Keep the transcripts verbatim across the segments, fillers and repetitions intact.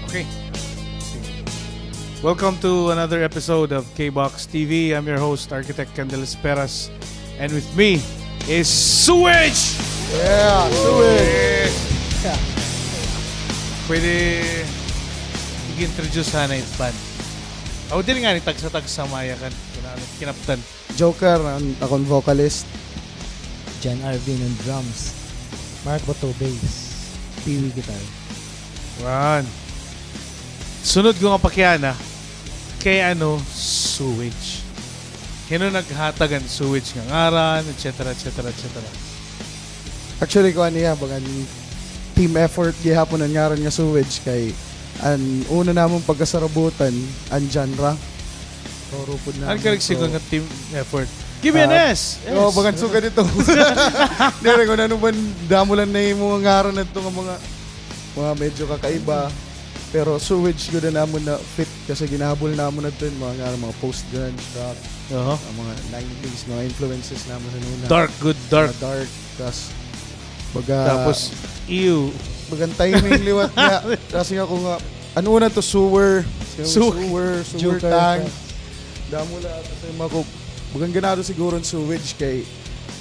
Okay. Welcome to another episode of K-Box T V. I'm your host, Architect Kendall Esperas. And with me is Sewage! Yeah, Sewage! Yeah. Pwede i-introduce ha na it band. Aw, diri ngani tagsa-tagsa, maya kan. Kinaptan. Joker, an akon vocalist. Jan Arvin on drums. Mark Boto, bass. Peewee, guitar. Ran. Sunod ko nga pakiana, kay ano, Sewage. Hin-o naghatag han Sewage nga ngaran, et cetera, et cetera, et cetera. Actually, kuan niya, bagan team effort gihapon an ngaran nga Sewage kay an una namon pagkasarabutan, an genre. Toro pud na. An karigsigon nga team effort. Give me an S. Ah, S. Oh, bagan sugad ito. Diri ko na ano ba, damo la nahimo nga ngaran adto nga mga, mga medyo kakaiba. Pero Sewage gud an amon na fit kasi ginahabol namon adto hin mga ngaran, mga post-grunge rock, aha, an mga nineties, mga influences namon han una. Dark, gud, dark. Mga dark, tas baga, tapos, ew. Bagan timing liwat niya. Kasi nga ko nga, an una to sewer. Sewer. Sewer, sewer tank. Joker. Damo la, kasi mako, bagan ganado siguro an Sewage kay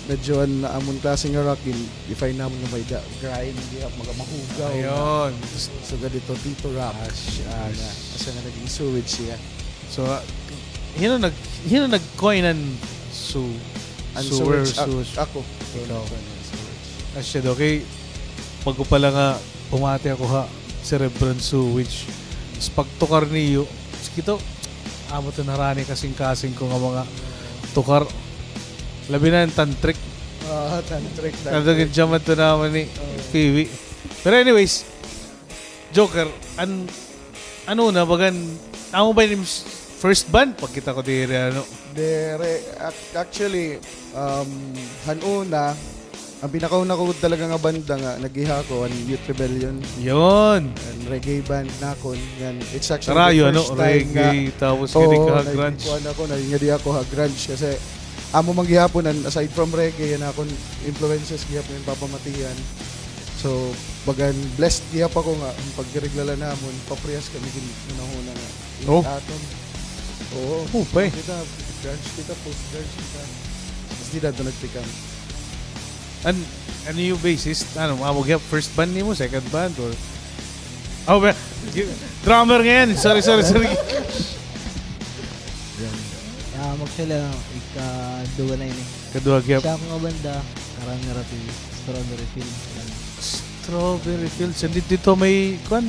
medyo an amon klase nga rock, gin-define namon nga may da, grime, di ba, mga mahugaw. Ayun. Sugad ito, Tito Rock. Ash, ash. Asa nga naging Sewage siya. So, ah, hin-o nag-, hin-o nag-coin an su-, an sewer, Sewage, ak-, sewer? Ako. Ikaw. Asya daw, kay bag-o pa la nga pumati ako ha Cerebral Sewage. Tapos pagtukar niyo, sige to, amo to narani kasingkasing ko nga mga tukar. Labi na an Tantric. Ah, Tantric, Tantric. Tantric, jam adto namon ni Peewee. Pero anyways, Joker, an-, ano na, bagan, amo ba ini im s-, first band? Pagkita ko diri, ano? Diri, ac-, actually, um, han una, an pinakauna ko talaga nga banda nga nag-iha ako, an Youth Rebellion. Yun. An reggae band nakon. Ngan, it's actually the first time nga, ano, reggae, tapos ngadi ka ha grunge. Oo, nag-, kuan ako, nag-, ngadi ako ha grunge kasi amo man gihapon, an, aside from reggae, an akon influences gihapon, an papamatian. So, bagan blessed gihap ako nga an pagdiriglala namon, paprehas kami gin-, hunahuna nga. Oh. Aton. Oo. Oh, pa eh. Kita, grunge kita, post-grunge kita. Tapos dida to nagtikang. An, ano yung bassist? Ano, amo gihap first band nimo, second band, or? Oh, ba, drummer ngayon. Sorry, sorry, sorry. Um, actually, ano, ikaduha na ini. Kaduha gihap. Sa akon nga banda, karami ra ti Strawberry Fields. Strawberry Fields. Hindi dito may, kuan,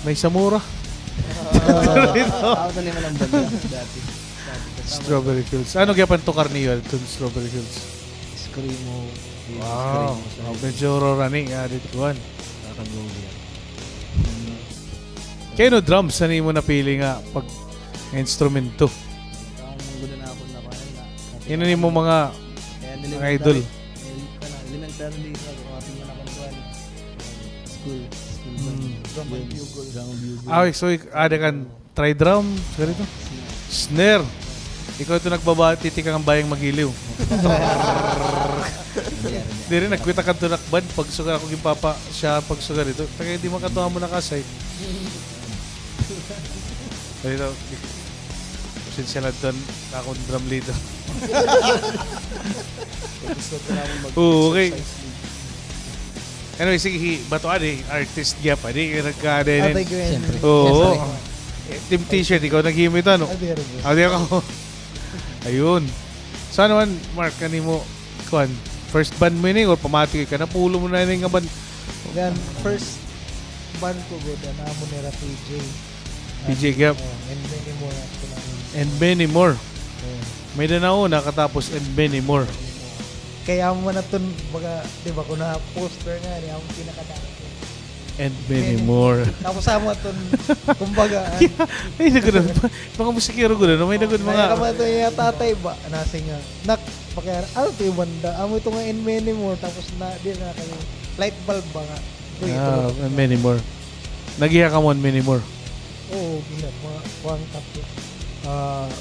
may Samora. Ah, ako na naman an banda dati. Dati pa. Strawberry Fields. Ano gihap an tukar niyo adton Strawberry Fields? Screamo. Wow. Screamo, sorry. Oh, medyo rorani nga dito, kuan. Rock and roll yan. Kay ano drums an imo napili nga pag-instrumento? Ang gusto na ako na kuan na. Hin-o an imo mga idol? Kaya elementary, el-, kana, elementary days na ako, ating mga nakantuan. School, school band. Mm. Drum and bugle. Drum and bugle. Ah, so, ik-, ada kan tri-drum, ganito? Snare. Ikaw ito nagbaba-, titikang an bayang magiliw. Diri, nagkwita kadto nakbad, pagsuga ako ginpapa, siya pagsuga dito. Tagay di makatuwa mo nakasay. Dito, pasensya na doon, akong drum leader. Gusto ko naman mag-exercise. Oo, okay. Anyway, sige, hi, bato adi, artist gihap adi, nagka-, adi, Ate Gwen. Siyempre. Oo. Siyempre. Eh, Team T-shirt, ikaw naghimo ito, no? Adi, adi. Adi ako. Ayun. So, ano man, Mark, an imo, kuan, first band mo ini, or pamati ka, napulo mo na ini nga band? Yan, first band ko gud, an amo nira P J. P J Gap. Oh, and many more after namin. And many more. Oh. May-ada na una, katapos and many more. Kay amo man aton, baga, di ba, kun na-poster nga, di amo pinakadako. And many more. Tapos amo aton, kumbaga, ah, may-ada gud, mga musikero gud, no? May-ada gud, mga, may-ada gud mga tatay ba? Nasi nga, nak, pakiara, ano ito yung banda? Amo ito nga and many more. Tapos na, di na kayo, light bulb ba nga? Uy, ito. Ah, and many more. Nag-iha kamo and many more? Oo, gihap. Mga kuan, tapos, ah,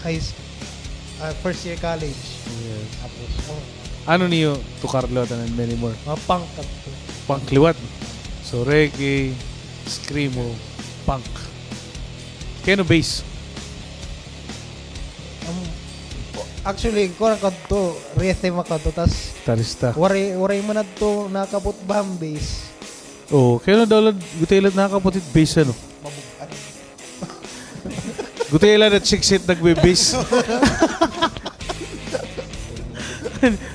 high school, ah, first year college. Yes. Tapos, oh. Ano niyo tukar liwat an and many more? Mga punk adto. Punk liwat. So, reggae, screamo, punk. Kay ano bass? Um, actually, kuan ako to, rhythm ako to, tas gitarista. Waray, waray man adto nakapot ba an bass? Oo, kay ano daw la, gutiay la nakapot it bass, ano? Mabug-at. Gutiay la na chicks it nagbe-bass.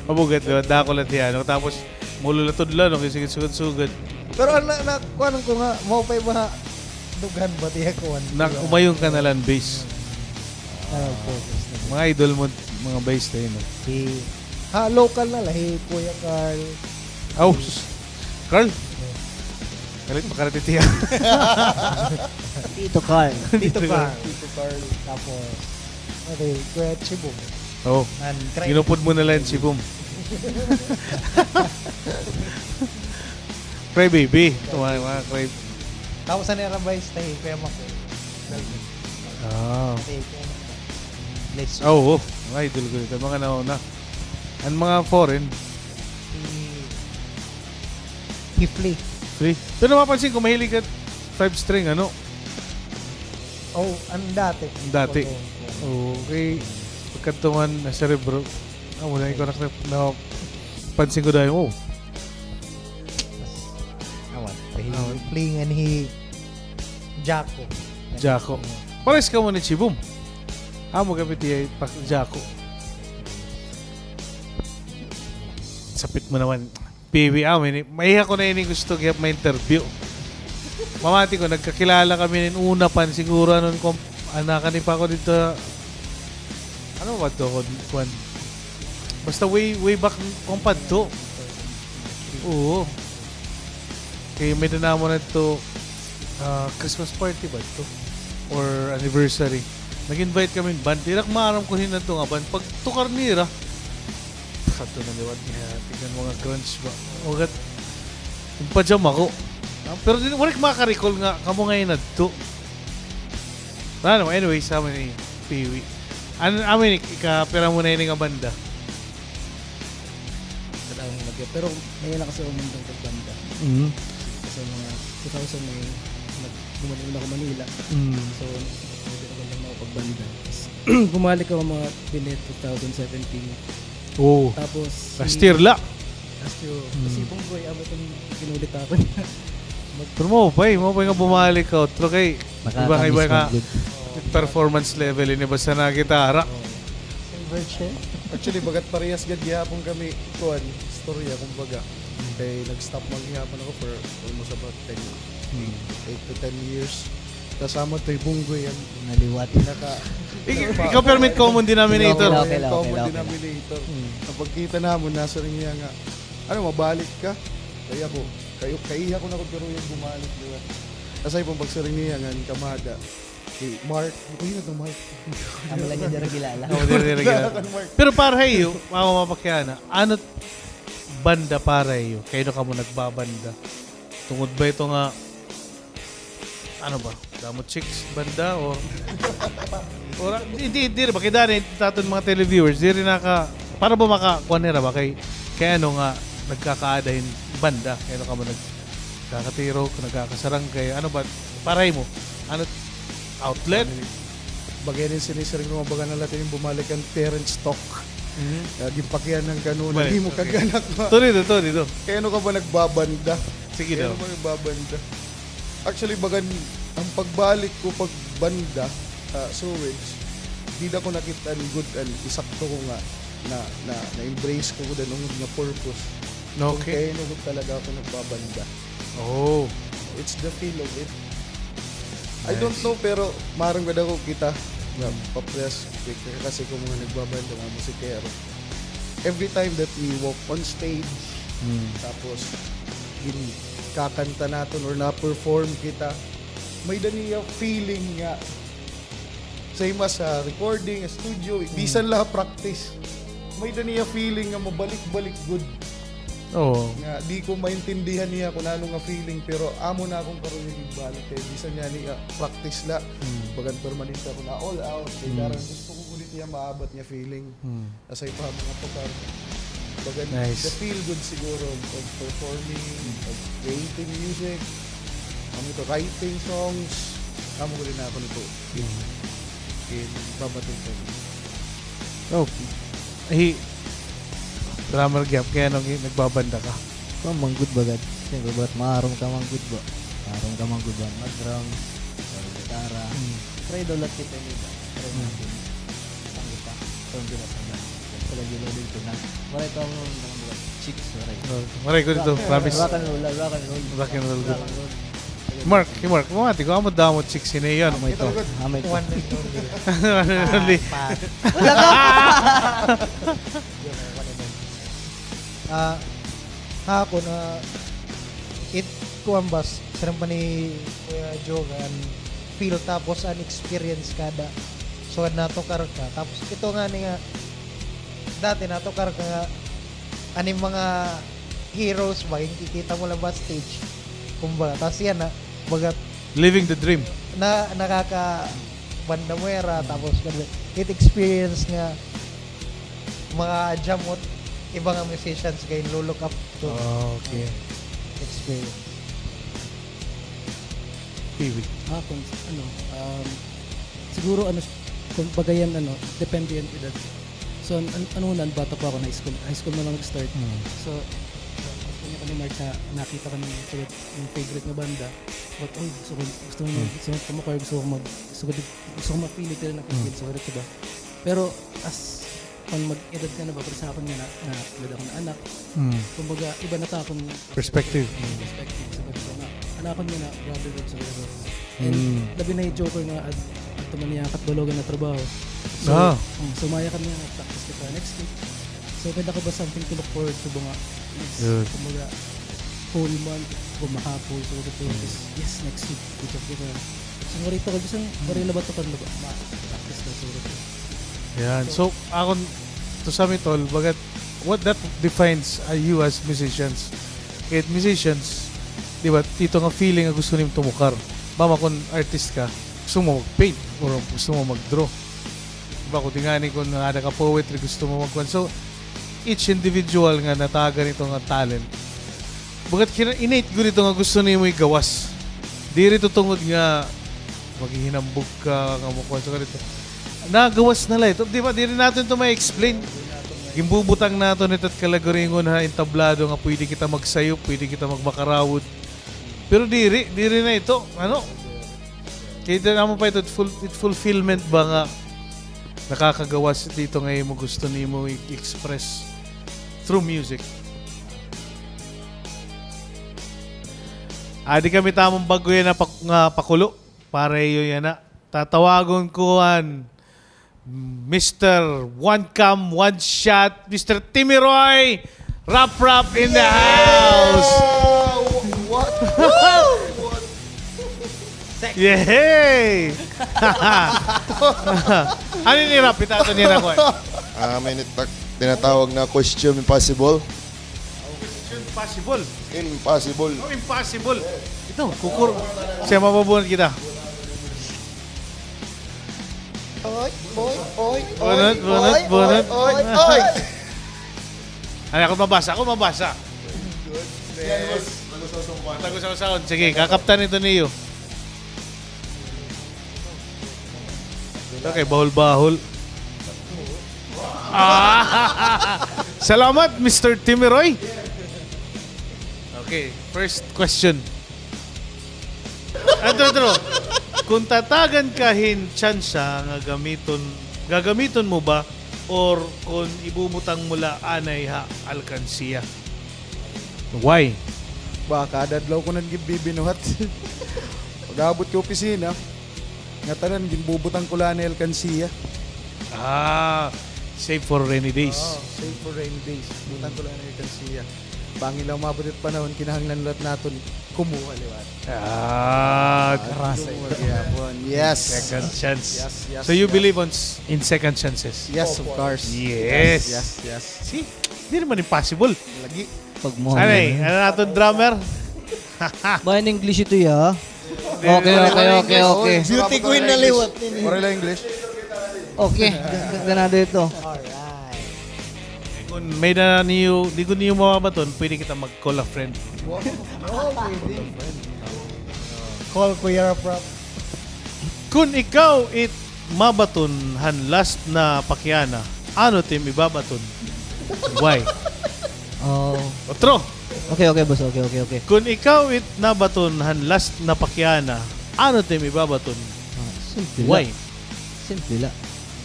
Mabug-at, di ba? Dako la it hiya, no? Tapos, mulo la tudlo, no? Kay sige, sugad-sugad. Pero an na, na, kuan ko nga, maupay ba, dughan ba tiya kuan? Na, umayon ka na la hin bass. Ah, focus na. Mga idol mo, mga bass tayo, no? Si, ha, local na la, hi Kuya Carl. Aw, sus. Carl? Kalit, makalit tiya. Tito Carl. Tito Carl. Tito Carl. Tapos, okay, Kuya Chibong. Oh. An Cry Ginupod mo na la hin Chibong. Cry Baby. Ito, mga, mga Cry. Tapos, an ira bass tayo, Kuya Mac, eh. Dalvin. Ah. Okay, Kuya Mac. Bless you. Ah, oo. Mga idol ko ito. Mga nauna. An mga foreign. Si Hifley. Hifley. Pero mapansin ko, mahilig ka five string, ano? Oh, an dati. An dati. Oo. Okay. Pagkadto man, na Cerebro. Ah, wala ko na, na, pansin ko dahil, oh. Awan. Awan. Hifley ngan hi Jaco. Jaco. Pares kamo ni Chibong. Amo kami tiya pa Jaco. Sapit mo naman. P B, ah, may, may ako na ini gusto kaya ma-interview. Mamati ko, nagkakilala kami nin una pa, siguro, ano, kom-, ah, nakani pa ako dito, ano ba to, kuan? Basta way, way back, kung pa to. Oo. Kay may-ada namon adto, ah, Christmas party ba to? Or anniversary. Nag-invite kami hin band. Diri ko maaram kon hin-o adto nga band. Pagtukar nira, kadto na liwat niya. Tingnan mga grunge ba? Ugat, nagpa-jam ako. Ah, pero di, wala ko makarecall nga kamo nga inadto. Ano, anyway, sa amin ni Piwi. An-, amin, ika-, pira mo na ini nga banda? Pero ngayon lang kasi ako humundong pagbanda. Mhm. Kasi mga two thousand may nag-, bumalik na ako Manila. Mm. So, nagpapagandang na ako pagbanda. Tas, bumalik ako mga bine two thousand seventeen. Oo. Tapos, last year la. Last year. Mm. Kasi kung ko, abot ang kinulit ako niya. Pero maupay, maupay nga bumalik ka. Pero kay, iba nga, iba nga. Performance level, ini basta na gitara. Oo. Actually, bagat parehas gad gihapon kami, kuan, istorya, kumbaga. Kay nag-stop man gihapon ako for almost about ten, hmm, eight to ten years. Kasama to'y Bunggoy, an naliwat. Naka-, ik-, ikaw permit common denominator. Okay, okay, okay, common denominator. Hmm. Napagkita namon, nasiring niya nga, "Ano, mabalik ka?" Kay ako, kay, kay iya ko na ko, pero iya bumalik, di ba? Aside from pagsiring niya nga, kamada. Si Mark. Uy, ito, Mark. Amo la niya diri kilala. Oo, diri, diri kilala. Kan Mark. Pero para ha iyo, ako mapakiana, ano banda para ha iyo? Kay ano kamo nagbabanda? Tungod ba ito nga, ano ba? Damo chicks, banda, or, or, di, di, diri ba? Kay dani, it aton mga televiewers, diri naka, para ba maka, kuan nira ba? Kay, kay ano nga, nagkakaada hin banda? Kay ano kamo nag-, Nagkakatiro, nagkakasarangkay. Ano ba? Para ha imo? Ano? Outlet? Bagay rin sinisiring ko, mga baga na la it bumalik an parents talk. Mhm. Ah, ginpakiana kanunay, okay, himo kag anak mo. Tuloy dito, tuloy dito. Kay ano ka ba nagbabanda? Sige daw. Kay ano ka nagbabanda? Actually, bagan, an pagbalik ko pagbanda, ah, Sewage, dida ko nakit-an gud an isakto ko nga na, na, na-embrace ko gud an ungod nga purpose. Okay. Kung kay ano gud talaga ako nagbabanda. Oh. It's the feel of it. I don't know, pero maaram gad ako kita nga paprehas, kay, kay kasi ko mga nagbabanda, mga musikero. Every time that we walk on stage, tapos ginkakanta naton or na-perform kita, may-ada niya feeling nga same as sa recording, studio, bisan la practice. May-ada niya feeling nga mabalik-balik gud. Oo. Nga di ko maintindihan niya kung ano nga feeling, pero amo na akong karon nga ibalik kay bisan niya ni, ah, practice la. Hmm. Bagan permanente ako na all out. Kay karon gusto ko ulit niya maabot nga feeling. Hmm. Aside pa mga tukar. Bagan, nice, the feel good siguro of performing, of creating music. Amo ito, writing songs, amo gud ini akon ito. Kin, kin babaton ko. Okay. Hi, drummer gihap, kay ano, nagbabanda ka? Kuan man gud ba gad. Siyempre, ba't maaram ka man gud ba? Maaram ka man gud ba mag-drums, mag-gitara. Mm. Try daw lahat kita nila. Try natin. Ang kita. Ang kita sa mga. Sa lagi-lagi ko na. Waray ko ang mga chicks, waray. Oh, waray ko dito, promise. Rock and roll, rock and roll. Rock and roll, good. Rock and roll. Mark, hi Mark, mga ati ko, amo damo chicks ini yan. Amo ito, amo ito. One and only. One and only. Ah, pass. Wala ka. Ah, ha ako na, it, kuwan ba, siring pa ni Kuya Joe, an feel tapos an experience kada sugad natukar ka. Tapos ito ngani nga, dati natukar ka nga, an mga heroes ba, ginkikita mo la ba stage. Kumbaga, tas yana, baga, living the dream. Na, nakakabanda mo hira, tapos, it experience nga, mga jam mo, iba nga musicians kay lo-look up to. Ah, okay. Experience. P B. Ah, kung, ano, um, siguro, ano, kumbaga yan, ano, depende yan edad. So, an, an, ano na, bata pa ako, high school, high school na lang nag-start. Mm. So, gusto niya kami, Mark, na nakita kami, yung favorite nga banda. But, oh, gusto ko, gusto ko, gusto ko kumakar, gusto ko mag, gusto ko, gusto ko mapili, pero nakikita, gusto ko, diba? Pero, as, pag mag-edad ka na ba, pero sa akon nga na, na, edad ako na anak, kumbaga, iba na ta akon perspective. Perspective sa gusto nga. An akon nga na, brother, sa gusto. And labi na hi Joker nga, at, at tumaniya, katbalogan na trabaho. So, ah, mm, so, maya kami nga, practice kita next week. So, pwede ako ba something to look forward to ba nga? Yes. Good. Kumbaga, whole month, kung mahapon, so, ito, yes, next week, good job kita. So, marito ka, bisan, marila ba ito ka, ma-, practice na, so, ito. Yan. So, akon, to sum it all, bagat, what that defines, uh, you as musicians. Kay musicians, di ba, ito nga feeling nga gusto nimo tumukar. Mama, kung artist ka, gusto mo mag-paint, or gusto mo mag-draw. Di ba, kung tingani, kung ada ka poetry, gusto mo magkuan. So, each individual nga natagan ito nga talent, bagat kina-, innate gud ito nga gusto nimo igawas. Diri ito tungod nga maghihinambog ka, nga makuha sa ganito. Nagawas na la ito. Di ba, diri naton ito ma-explain. Ginbubutang naton ito kalaguringon ha entablado nga pwede kita magsayo, pwede kita magmakarawod. Pero diri, diri na ito. Ano? Kay ito naman pa ito, it ful-, it fulfillment ba nga nakakagawas ito nga imo gusto nimo i-express through music. Adi kami tamon bag-o yana pak-, nga pakulo. Para iyo yana. Tatawagon ko an Mister One Cam, One Shot, Mister Timmy Roy, Rap Rap in the house. What? Yay! Ano ini, Rap? Itato niya na ko eh. Ah, may nitak-, tinatawag na question impossible. Question possible. Impossible. Oh, impossible. Ito, kukur-, siya mabubunot kita. Oy, oy, oy, oy, bunot, bunot, oy, bunot. Oy, oy, oy. Ay, ako mabasa, ako mabasa. Yes. Tago sa sound. Sige, kakaptan ito niyo. Okay, bahol-bahol. Ah! Salamat, Mister Timiroy. Okay, first question. Adto, adto. Kung tatagan ka hin tsansa nga gamiton, gagamiton mo ba or kung ibubutang mo la anay ha alkansiya? Why? Ba, kada adlaw ko na gid bibinuhat. Pag-abot ko opisina, ngatanan, ginbubutang ko la anay alkansiya. Ah, save for rainy days. Oo, save for rainy days. Butang ko la anay alkansiya. Bangin la umabot it panahon, kinahanglan la naton kumuha liwat. Ah, kumuha gihapon. Yes. Second chance. Yes, yes, yes. So you believe on s-, in second chances? Yes, of course. Yes. Yes, yes, yes. See? Diri man impossible. Lagi. Pag mo. Ano eh? Ano naton, drummer? Ba, in English ito, ya? Okay, okay, okay, okay. Beauty queen na liwat. Waray la English. Okay. Ganda na dito. Alright. Eh, kung may-ada niyo, di ko niyo mababaton, pwede kita mag-call a friend. Wow. Oh, pwede. Call Kuya Rap Rap. Kun ikaw it mabaton han last na pakiana, ano it im ibabaton? Why? Oh. Otro. Okay, okay, boss. Okay, okay, okay. Kun ikaw it nabaton han last na pakiana, ano it im ibabaton? Ah, simple la. Why? Simple la.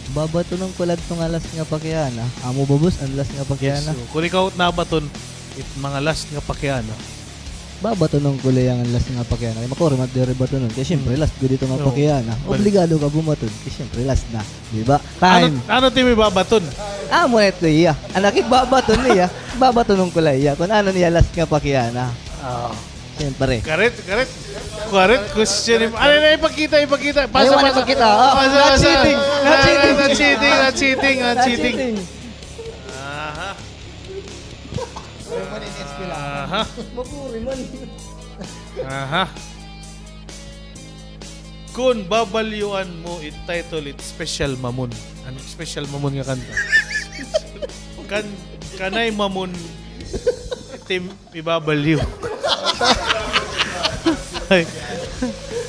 Babatonon ko la adto nga last nga pakiana. Amo ba, boss, an last nga pakiana? Yes, so, kun ikaw it nabaton it mga last nga pakiana. Babatonon ko la iya nga last nga pakiana. Kay makuri man diri batonon. Kay siyempre, last gud ito nga pakiana. Obligado ka bumaton. Kay siyempre, last na. Di ba? Time. Ano, ano it im ibabaton? Amo na ito iya. An ak ibabaton niya, babatonon ko la iya. Kun ano niya last nga pakiana. Oo. Siyempre. Correct, correct. Correct question. Ano na, ipakita, ipakita. Pasa, pasa. Ipakita. Oh, pasa, not pasa. Cheating. Not cheating. Not cheating, not cheating, not cheating. Aha. Aha. Makuri man. Aha. Kun babalyuan mo it title it Special Mamon. An Special Mamon nga kanta? Kan, kanay Mamon it im ibabalyo.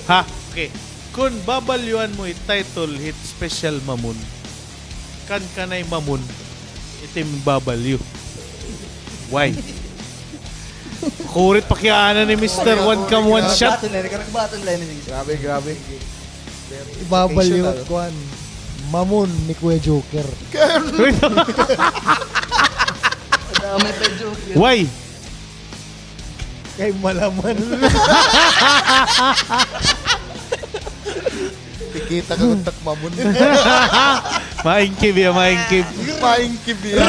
Ha? Okay. Kun babalyuan mo it title hit Special Mamon, kan kanay Mamon it im ibabalyo. Why? Kurit pakiana ni Mister One Cam One Shot. Baton na, nagkaragbaton la ini. Grabe, grabe. Ibabalyo it kuan. Mamon ni Kuya Joker. Madamay pa Joker. Why? Kay malaman. Kikita ka kun tak Mamon. Maingkib iya, maingkib. Maingkib iya.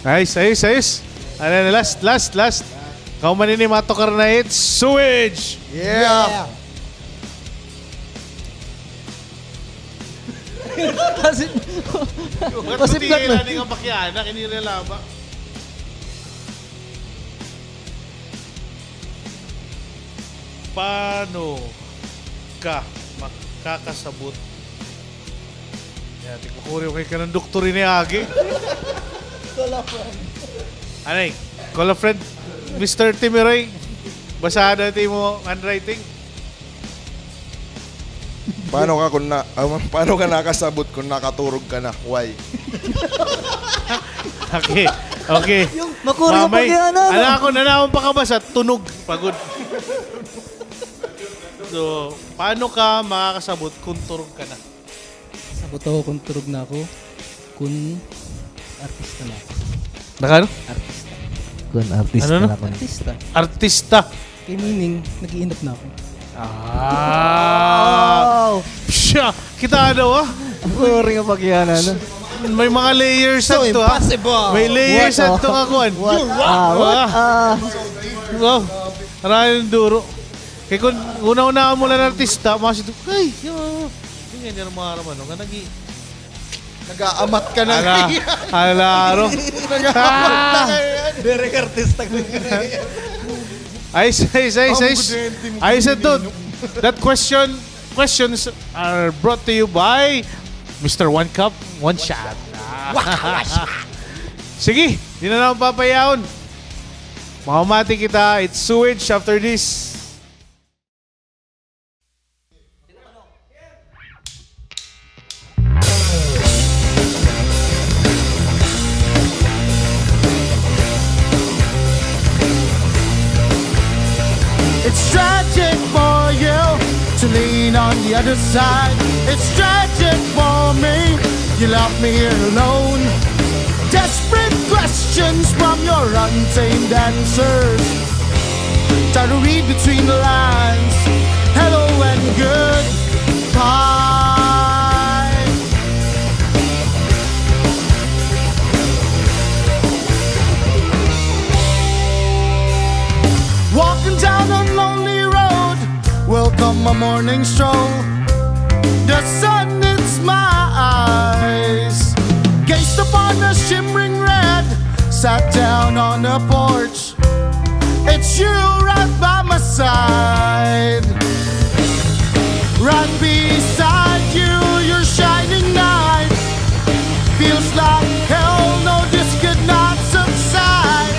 Ayos, ayos, ayos. Ano na, last, last, last. Kauman ini matukar na it sewage. Yeah. Pasip. Pasip ka na. Ini nga pakiana, kini rin laba. Paano ka makakasabot? Yan, tigmakuriw kay ka ng doktor ini agi. Call a friend. Anay, call a friend. Mister Timiroy, basada it imo handwriting. Paano ka kun na, ah, paano ka nakasabot kun nakaturog ka na? Why? Okay, okay. Yung makuri ka pa kaya na, ano? Ala ko na naman pakabasa, tunog, pagod. So, paano ka makakasabot kun turog ka na? Sabot ako kun turog na ako, kun artista na ako. Nakano? Artista. Kun artista na ako. Artista. Artista. Kay meaning, nag-iinap na ako. Ah. Wow! Siya! Kita daw, ah. Boring ang pagkiyana, no? May mga layers adto, ah. May layers adto nga kuan. What? Ah, what? Ah. Wow. Maraming duro. Kay kun una-una mo lang artista, mga situ, ay, yo. Hindi nga niya maraman, no? Nga nag-i- Nag-aamat ka na. Ala, ala, aro. Nag-aamat na kayo yan. Direk artista ko. Ayos, ayos, ayos, ayos. Ayos ito. That question, questions are brought to you by Mister One Cup, One Shot. Sige, di na naman papayahon. Mamamati kita. It's sewage after this. It's tragic for you to lean on the other side. It's tragic for me, you left me here alone. Desperate questions from your untamed answers. Try to read between the lines. Hello and goodbye. Walking down a lonely road, welcome a morning stroll. The sun hits my eyes. Gazed upon the shimmering red, sat down on the porch. It's you right by my side. Right beside you, your shining knight. Feels like hell, no, this could not subside.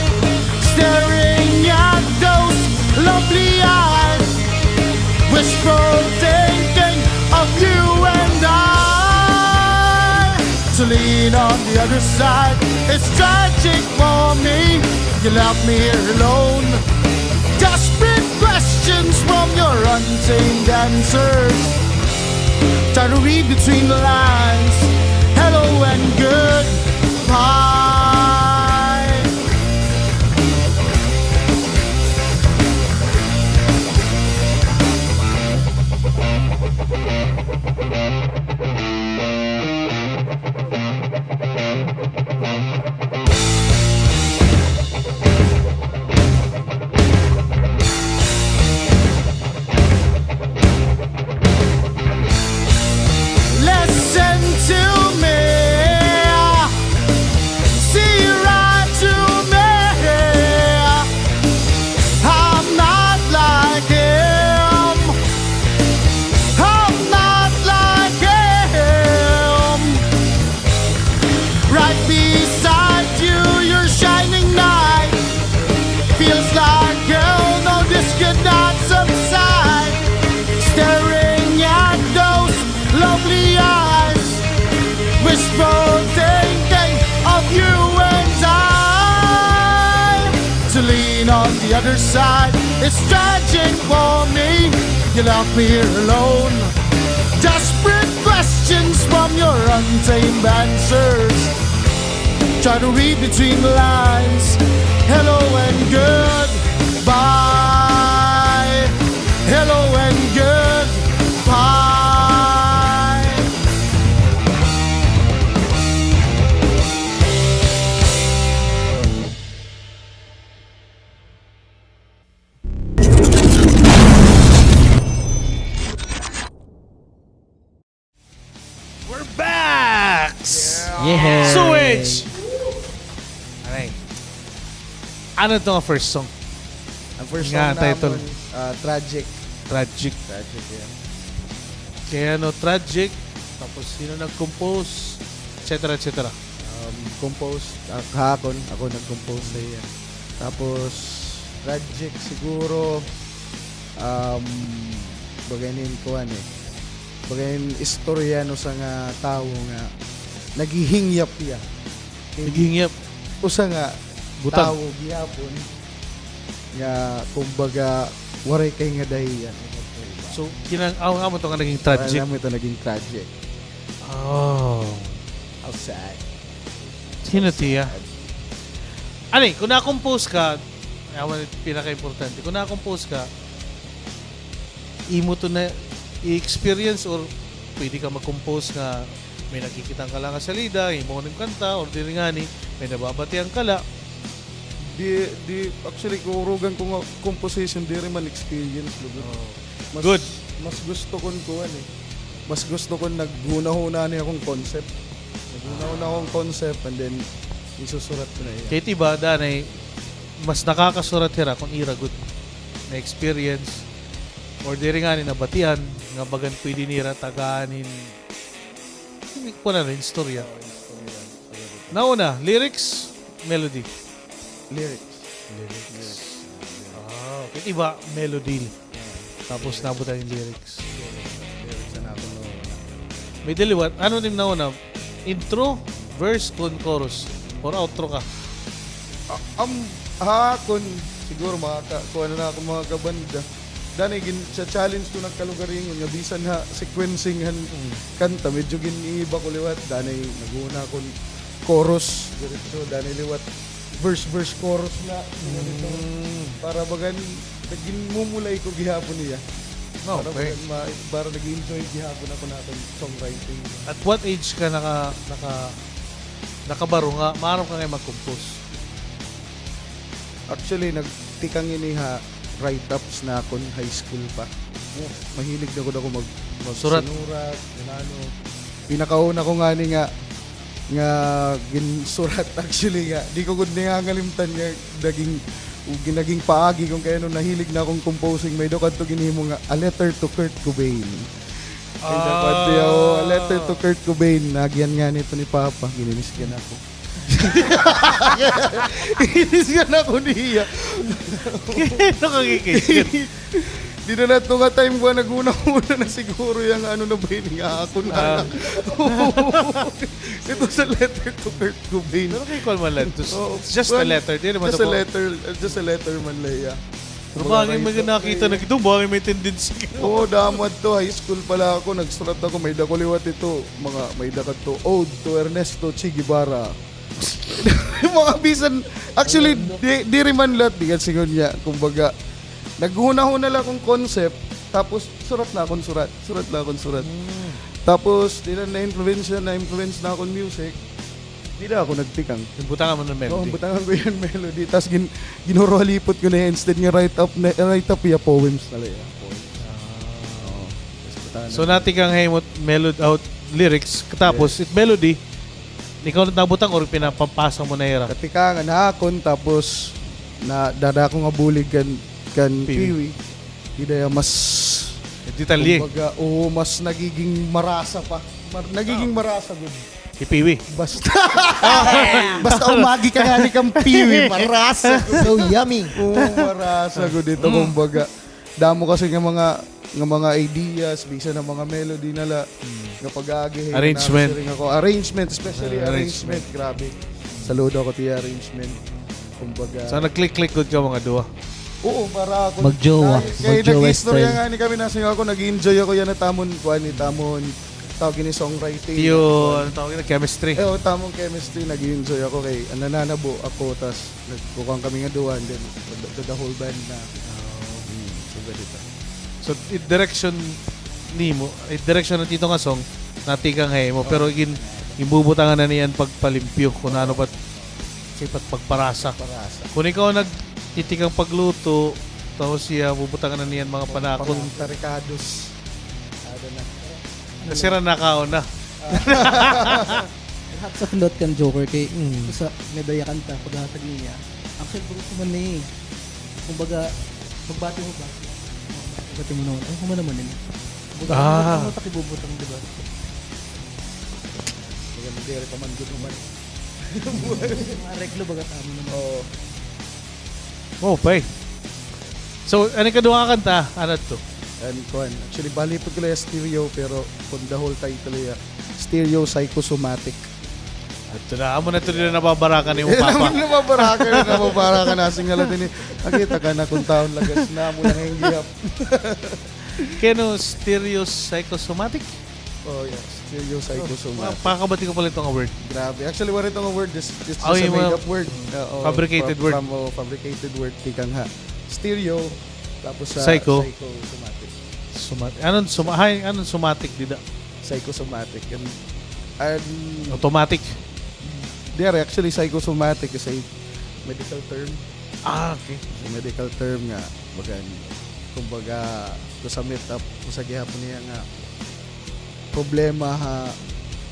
Staring at those lovely eyes. Being on the other side, it's tragic for me. You left me here alone. Desperate questions from your untamed answers. Try to read between the lines. Hello and goodbye. Listen to me. See right through me. I'm not like him. I'm not like him. Right beside you, your shining knight. Feels like hell, no, this could not subside. Staring at those lovely eyes, wishful thinking of you and I. To lean on the other side, it's tragic for me. You left me here alone. Desperate questions from your untamed answers. Try to read between the lines. Hello and goodbye. Hello and goodbye. We're back! Yeah. Sewage! Aray. Ano ito nga first song? Ang first song namon, ah, Tragic. Tragic. Tragic, yeah. Kay ano, Tragic, tapos sino nag-compose, et cetera, et cetera. Um, compose, ah, kahakon, ako nag-compose sa iya. Tapos, Tragic siguro, um, baga ini kuan eh. Baga ini istorya han usa nga tawo nga naghihingyap hiya. Naghihingyap? Usa nga tawo gihapon nga, kumbaga, waray kay nga dahilan. So, kinang-, aw, amo to nga naging tragic? Amo to naging tragic. Oh. How sad. Sino tiya? Ani, kung na-compose ka, amo an pinaka-importante. Kung na-compose ka, imo to na i-experience or pwede ka mag-compose nga may nakikita ka la nga salida, imo nim kanta, or diri ngani, may nababatian ka la. Di, di, actually, kurugan ko nga composition, diri man experience, lugod. Oh. Mas, good. Mas gusto kon kuan eh. Mas gusto kon naghunahuna ni akong concept. Naghunahuna akong concept and then isusurat ko na iya. Kay it iba, danay, mas nakakasurat hira kon ira gud na experience or diri ngani nabatian nga bagan pwede nira tagaan hin, kuan na, hin istorya. Oo, istorya. Nauna, lyrics, melody? Lyrics. Lyrics. Lyrics. Ah, okay. Iba, melody. Yeah. Tapos nabutang hin lyrics. Lyrics an akon nauna. May daliwat, ano nim nauna? Intro, verse, kon chorus, or outro ka? Ah, um, ha akon, siguro makaka-, kuan na akon mga kabanda. Danay gin-, sa challenge ko nagkalugaringon nga bisan ha sequencing han kanta, medyo gin-iiba ko liwat. Danay nag-una kon chorus, diretso, danay liwat verse, verse, chorus na, ganito. Mm. Para bagan, ginmumulay ko gihapon hiya. Para bagan ma-, para nag-enjoy gihapon ako nakon songwriting. At what age ka naka-, naka-, nakabaro nga maaram ka ngay mag-compose? Actually, nagtikang ini ha write-ups nakon high school pa. Mahilig na gud ako mag-, magsurat, ganano. Pinakauna ko ngani nga, nga ginsurat, actually nga, di ko gud nangangalimtan nga naging, naging paagi kon kay ano, nahilig na akon composing. May-ada kadto ginhimo nga A Letter to Kurt Cobain. Ay, dapat yaw, A Letter to Kurt Cobain. Naagyan ngani ito ni Papa. Gininisgan ako. Gininisgan ako niya. Kaya ano ka gikisgan? Di na nato nga time ba, naghunahuna na siguro yang ano na ba ini nga ako na. Ah. Ito sa letter to Kurt Cobain. Pero kay kuan man la ito. Oo, it's just a letter. Di naman just a letter, just a letter man la iya. Pero bangin may nakita na ito, bangin may tendency. Oo, damo adto, high school pa la ako, nagsurat ako, may-ada ko liwat ito, mga may-ada kadto, Ode to Ernesto Che Guevara. Mga bisan, actually, di, diri man liwat, di ka singon niya, kumbaga, naghunahuna la akon concept, tapos surat na akon surat, surat na akon surat. Hmm. Tapos, di na na-influence, na-influence na akon music, di na ako nagtikang. Nagbutangan mo na melody? Oo, butangan ko iya melody. Tapos gin-, ginhuruhalipot ko na iya instead nga write up na, write up iya poems na la iya. Poems. Ah. Oo. Tapos butangan na. So, natikang ha imo melod-, out lyrics, tapos it melody, ikaw na nabutang or pinapapasa mo na hira? Natikangan ha akon, tapos na, dara ko nga bulig kan, kan Piwi. Piwi. Di na iya mas detalye. Kumbaga, oo, mas nagiging marasa pa. Mar-, nagiging marasa gud. Hi Piwi. Basta, basta umagi ka ngani kan Piwi, marasa gud. So yummy. Oo, marasa gud ito, kumbaga. Damo kasi nga mga, nga mga ideas, bisan an mga melody na la, nga pag-aagihi, arrangement. Nasiring ako, arrangement, especially arrangement, grabe. Saludo ako tiya arrangement. Kumbaga, so, nag-click-click gud kayo mga duha? Oo, para ako. Magjowa. Kay nag-istorya ngani kami, nasiring ako, nag-enjoy ako yana tamon, kuan, ni tamon, tawag ini, songwriting. Yun, tawag ini, chemistry. Eh, oo, tamon chemistry, nag-enjoy ako kay, an nananabo ako, tas nagkukuan kami nga duha, and then the, the, the whole band na. Oh. Mm, so, ganito. So, it direction nimo, it direction na tito nga song, natikang ha imo, pero gin-, ginbubutangan na niyan pagpalimpyo, kung ano pa, sipat pagparasa. Parasa. Kung ikaw nagtitikang pagluto, tapos siya, bubutangan na niyan mga panakot. Mga tarikados. Ano na. Kasi ra nakaon na. Hats off liwat kan Joker kay, mm, sa may-ada iya kanta, paghatag niya. Actually, pag-, kumbaga, magbati mo ba? Magbati mo naman. Ay, human naman ini. Kumbaga, ah, ano, ano, takibubutang, di ba? Kumbaga, magdiri pa man, good naman. Mga areglo, baga tama naman. Oo. Maupay. So, an ikaduha nga kanta, ano to? An kuan. Actually, balipod ko la iya stereo, pero kung the whole title iya, Stereo Psychosomatic. Adto na, amo na to nira nababarakan ni mo, Papa. Nababarakan, nababarakan, nasiring nga la dinhi. Nakita ka na kung taon lagas na, amo na nga gihap. Kay ano, Stereo Psychosomatic? Oh, yeah. Stereo Psychosomatic. Oh, pakabati ko pala ito nga word. Grabe. Actually, wala ito nga word. Just, just, just a made-up word. Oo, fabricated word. From, oh, fabricated word. Tikang ha stereo, tapos sa psycho, somatic. Somatic. Anong soma-, hay, anong somatic dida? Psychosomatic. And, and automatic. Diri, actually, psychosomatic is a medical term. Ah, okay. Sa medical term nga, bagan, kumbaga, to sum it up, usa gihapon niya nga problema ha,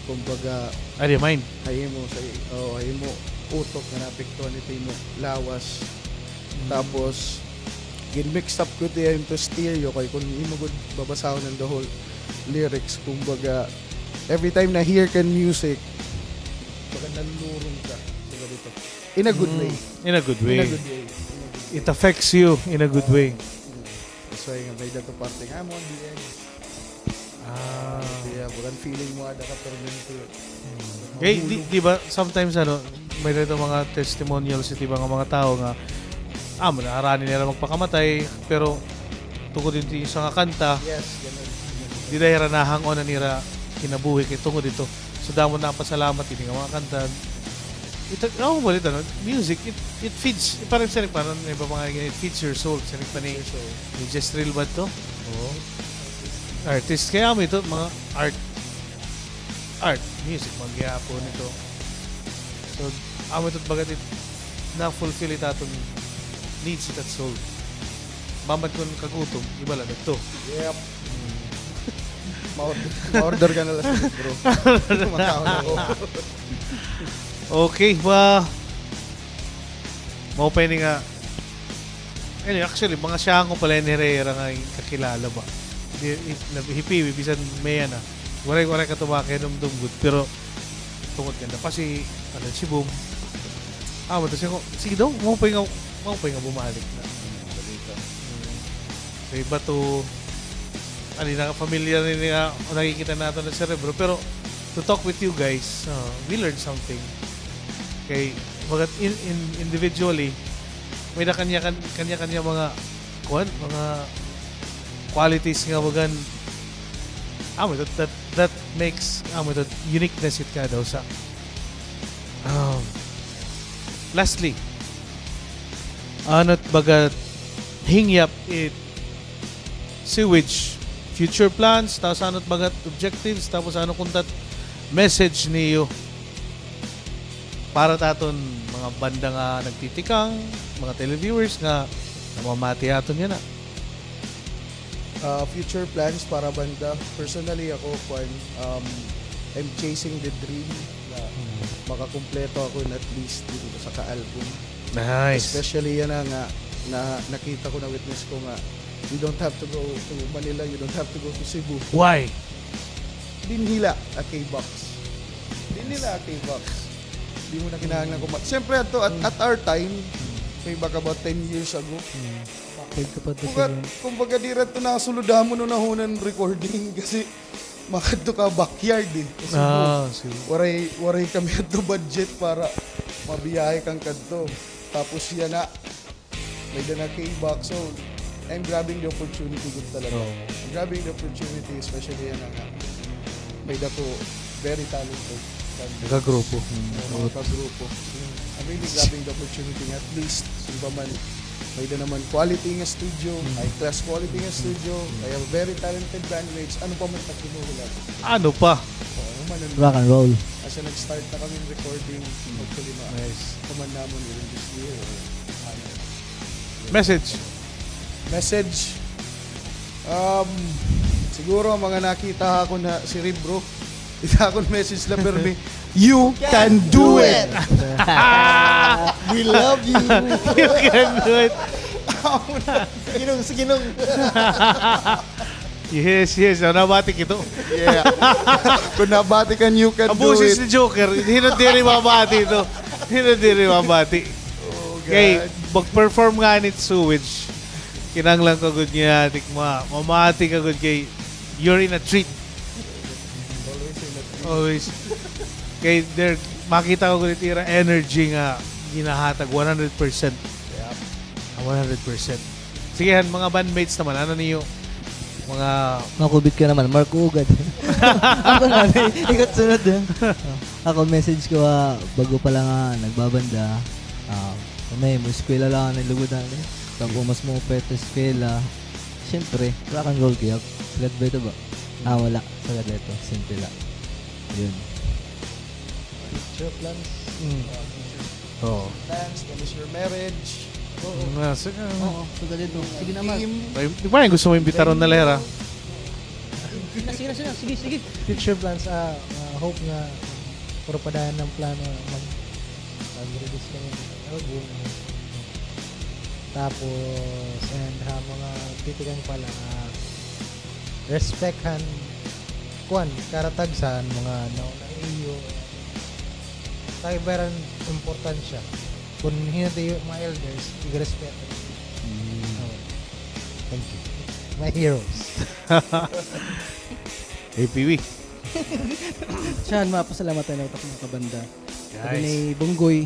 kumbaga, ha imo sa, o, ha imo utok nga naapektuhan it imo lawas. Mm. Tapos, gin-mix up ko it iya into stereo, kay kung imo gud babasahon an the whole lyrics, kumbaga, every time na hear kan music, baga nalulurong ka. Kumbaga dito. In a good way. Mm, in a good way. In a good way. It affects you in a good way. That's why nga may-ada to parte nga, amo an D N. Ah. Kaya, bagan feeling mo, ada ka tormento. Hmm. Kay, di, di ba, sometimes, ano, may-ada mga testimonials, di ba, nga mga tawo nga, ah, naharani nira magpakamatay, pero tungod hito usa nga kanta, yes, ganun. Dida hira nahang-on an ira kinabuhi kay tungod hito. So, damo napasalamat ini nga mga kanta. Ito, ako ba dito, no? Music, it, it feeds, parang siring pa, ano, may iba pa nga, it feeds your soul. Siring pa ni, feeds your soul. Ni Jezreel ba ito? Oo. Artist. Kaya amo ito, mga art. Art, music, man gihapon ito. So, amo ito, bagat it, na-fulfill it aton needs it at soul. Mamat kon kagutom, iba la didto. Yep. Hmm. Ma-order, ma-order ka na la sa bro. Makaon ako. Okay, wa-, maupay ini nga. Anyway, actually, mga Siango pala ini hira nga kakilala ba. Di, hi-, hi Piwi, bisan may-ada na. Waray, waray katuba kay Dumdum gud. Pero, tungod kanda pa si, ano, si Boom. Ah, mata siya ko, sige daw, maupay nga, maupay nga bumalik na. Hmm, balita. Hmm. Kay bato, ano, nakafamiliar na nga nakikita naton na Cerebro. Pero to talk with you guys, uh, we learned something. Kay, bagat in, in, individually, may na kanya-kan-, kanya-kanya mga, kuan, mga qualities nga bagan, ah, that, that, that makes, ah, that uniqueness it kada usa. Um, lastly, ano it baga hingyap it Sewage, future plans, tapos ano it baga objectives, tapos ano kunta it message niyo para ta aton mga banda nga nagtitikang, mga televiewers nga namamati aton yana. Ah, future plans para banda. Personally, ako, kuan, um, I'm chasing the dream na makakumpleto ako in at least dito sa ka-album. Nice. Especially yana nga, na, nakita ko, na-witness ko nga you don't have to go to Manila, you don't have to go to Cebu. Why? Dinhi la ha K-Box. Dinhi la ha K-Box. Di mo na kinahanglan kumat. Siyempre, ato, at, at our time, may baka about ten years ago. Pwede ka pa doon Kumbaga, sa kumbaga, diri ato nasulod ha amon una-una nga recording kasi makadto ka backyard eh. Kasi Ah, sige. Waray, waray kami adto budget para mabiyahe kang kadto. Tapos yana, may-ada na K-Box. So, I'm grabbing the opportunity gud talaga. Oo. I'm grabbing the opportunity, especially yana nga may-ada ko very talented band. Nagkagrupo. Oo, mga kagrupo. I'm really grabbing the opportunity nga at least, sino pa man, may-ada naman quality nga studio, high class quality nga studio. I have very talented bandmates. Ano pa man it ak hinuhulat? Ano pa? Oo, ano man ang Rock and roll. Kasi nag-start na kami recording. Hopefully, ma Nice. pa man namon even this year or ano. Message. Message. Um, siguro ang mga nakita ha akon ha Cerebro, it akon message la permi, you can do it! We love you! You can do it. Sige nung, sige nung. Yes, yes. Ano, nabati kito. Yeah. Kung nabati ka, you can Ang do boses it. Ni Joker, hinot diri mabati ito. Hinot diri mabati. Oh, Kay, God. mag-perform ngani it Sewage, kinahanglan ka gud nga, tik ma, mamati ka gud kay, you're in a treat. Always in a Always. Kay, there, makita ko gud it ira energy nga ginahatag one hundred percent. Yep. Ah, one hundred percent. Sige, han, mga bandmates naman, ano niyo? Mga Makubit ka naman, Mark Ugad. Ako na, ikot sunod eh. Ako, message ko, ah, bago pa lang nga nagbabanda, ah, kami, mo eskwela lang ang nilugod na eh. Tapos mas mo pwede eskwela. Siyempre, rock and roll kaya. Sagad ba ito ba? Ah, wala. Sagad ba ito? Simple lang. Yun. Future plans. Mm. Uh, future Oo. plans, when is your marriage? Nga, sige. Oo, sagad ito. Sige naman. Team. Ay, di ba yung gusto mo imbitaron na lera? Sige na, sige na, sige, sige. Future plans, ah, ah, hope nga puro padayon an plano mag mag-release kami ng album. Tapos, and ha mga titikang pa la, ah, respect han kuan, karatag sa mga nauna iyo. Kay very importansya. Kung hindi mga elders, igrespeto. Oh. Thank you. My heroes. Hey, Piwi. Siya, mapasalamat tayo na utak mga kabanda. Sabi Guys. Ni Bunggoy.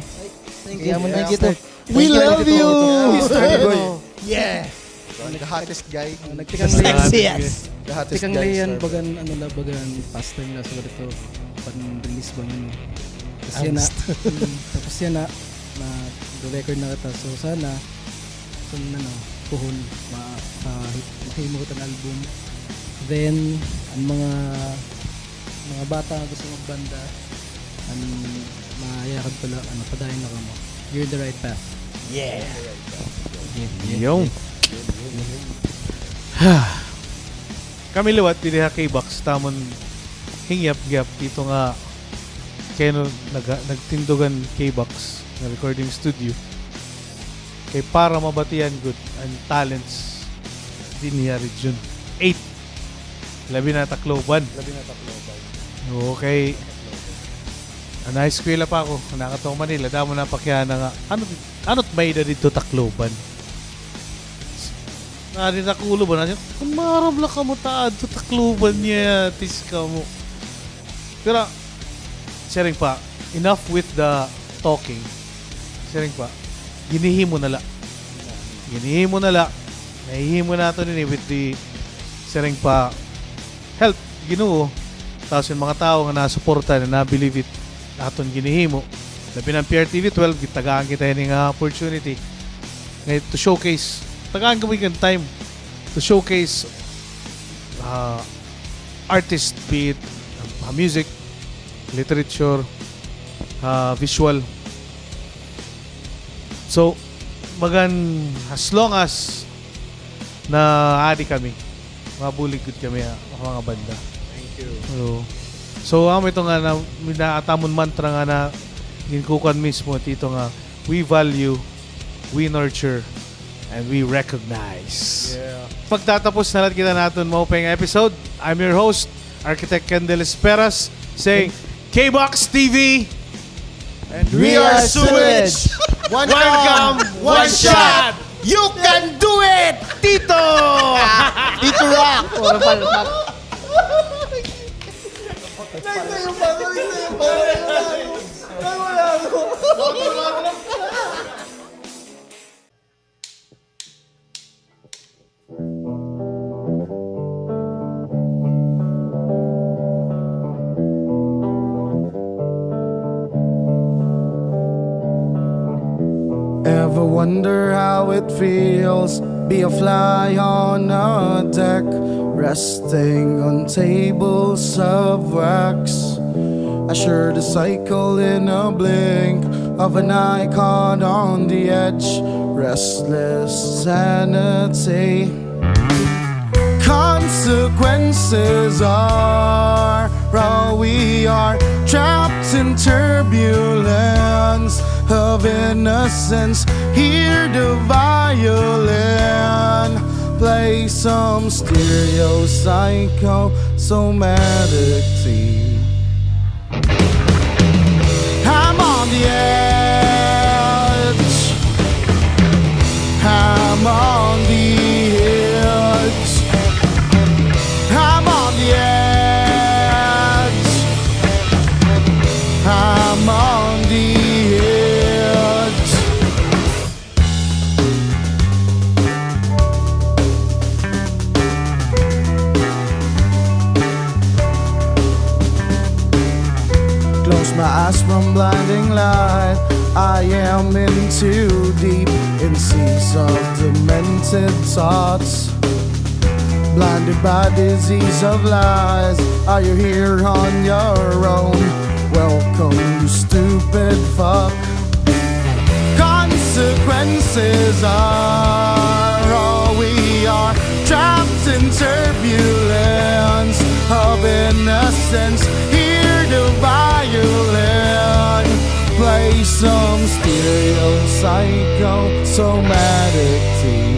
Thank Kaya mo you. na kita. We love you! Mister Bunggoy. Yeah! The hottest guy. Nagtikang Sexy. Leon. Yes! The hottest Tikang guy. Leon, Sir. bagan, ano la, bagan pastime la sa ganito. Pan-release ba yun? Tapos yan na. Mm, tapos yan na. Na, record na kita. So, sana, kung ano, puhon, ma, ma, mahimo kita ng album. Then, ang mga, mga bata nga gusto magbanda, ang mayakan pala, ano, padayon na kamo. You're in the right path. Yeah! Yung. Kami liwat diri ha K-Box, tamon hingyap-gyap dito nga keno naga, nagtindugan K-Box nga recording studio. Kay para mabatian gud ang talents dinhi ha Region eight. Labi na Tacloban. Labi na Tacloban. Okay. An high school pa ako, nakataw Manila, damo na pakiana nga, ano, ano't may-ada dito Tacloban? Adi Tacloban, adi, kun maaram la kamo ta adto Tacloban niya, tis kamo. Pero, siring pa, enough with the talking. Siring pa, ginhihimo na la. Ginhihimo na la. Nahihimo naton ini with the, siring pa, help, Ginoo, tapos an mga tawo nga nasuporta, nga na-believe it, aton ginhihimo. Labi na an P R T V twelve, gitagaan kita ini nga opportunity. Nga to showcase, tagaan kami kan time to showcase, ah, artist, be it, ah, music, literature, ah, visual. So, magan, as long as na adi kami, mabulig gud kami ha, ha mga banda. Thank you. Oo. So, amo ito nga na, na atamon mantra nga na ginkukuan mismo, Tito, nga we value, we nurture, and we recognize. Yeah. Pagtatapos na la kita han aton maupay nga episode. I'm your host, Architect Kendel Esperas, saying, K-Box T V, and we are Sewage. One cam, one shot. You can do it, Tito! Tito Rock! Puro palpak. Nagtayo pa, nagtayo pa. Ever wonder how it feels? Be a fly on a deck, resting on tables of wax. Assure the cycle in a blink of an eye caught on the edge. Restless sanity. Consequences are all we are, trapped in turbulence of innocence. Hear the violin play some stereo psychosomatic theme. I'm on the edge. I'm on the edge. I'm on the edge. I'm on the edge. Close my eyes from blinding light. I am in too deep in seas of demented thoughts. Blinded by disease of lies, are you here on your own? Welcome, you stupid fuck. Consequences are all we are, trapped in turbulence of innocence. Hear the violin play some stereo psychosomatic theme.